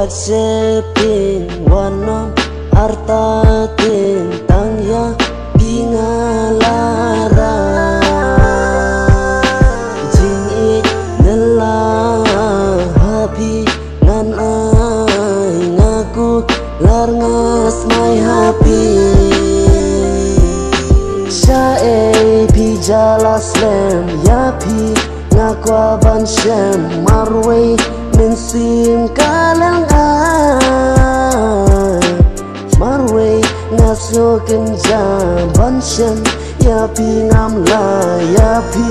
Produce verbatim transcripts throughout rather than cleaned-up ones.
Sheping wanom arta tin tang ïa phi nga la ra. Jingïeit ne la ha phi ngan ai nga kular nga smai ha phi. Shaei phi ja la slem ïa phi nga kwah ban shem marwei mynsiem ka leng ai. Marwei nga sngew kynja ban shem ïa phi ngam la ïa phi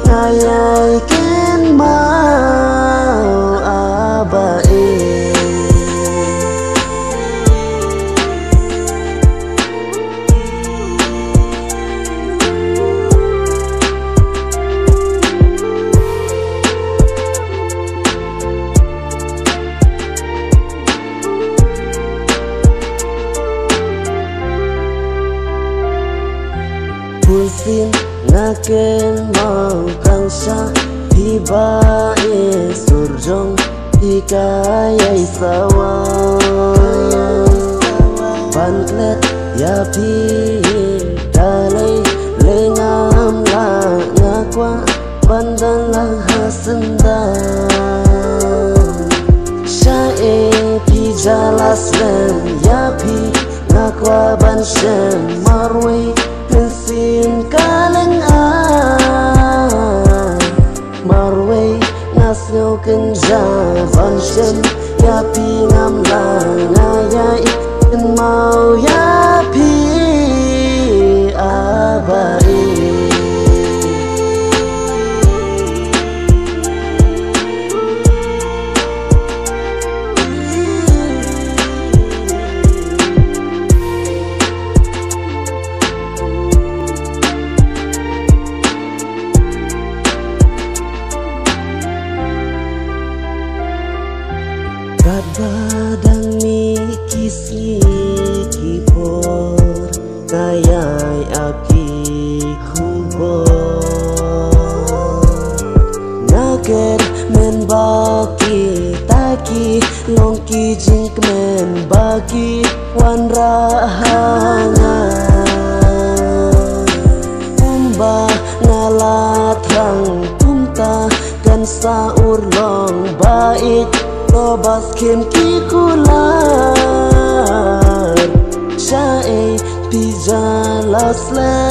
nga ïai kynmaw a ba e. Bun sien nga kynmaw tang sha phi ba e sur jong phi ka ïai sawa. Ban klet ïa phi da lei lei ngam lah nga kwah ban dang lang ha sendang. Shaei phi ja la slem ïa phi nga kwah ban shem marwei mynsiem ka leng ai. Marwei nga sngew kynja ban shem ïa phi ngam la nga ïai kynmaw ïa phi a ba e. Katba dang mih ki sngi ki por nga ïai ap ki khubor. Nga kyrmen ba kita ki long ki jingkmen ba ki wanrah ha nga. Kumba nga la thrang kumta kan sa urlong ba ïeit to ba skhem ki kular. Shaei phi ja la slem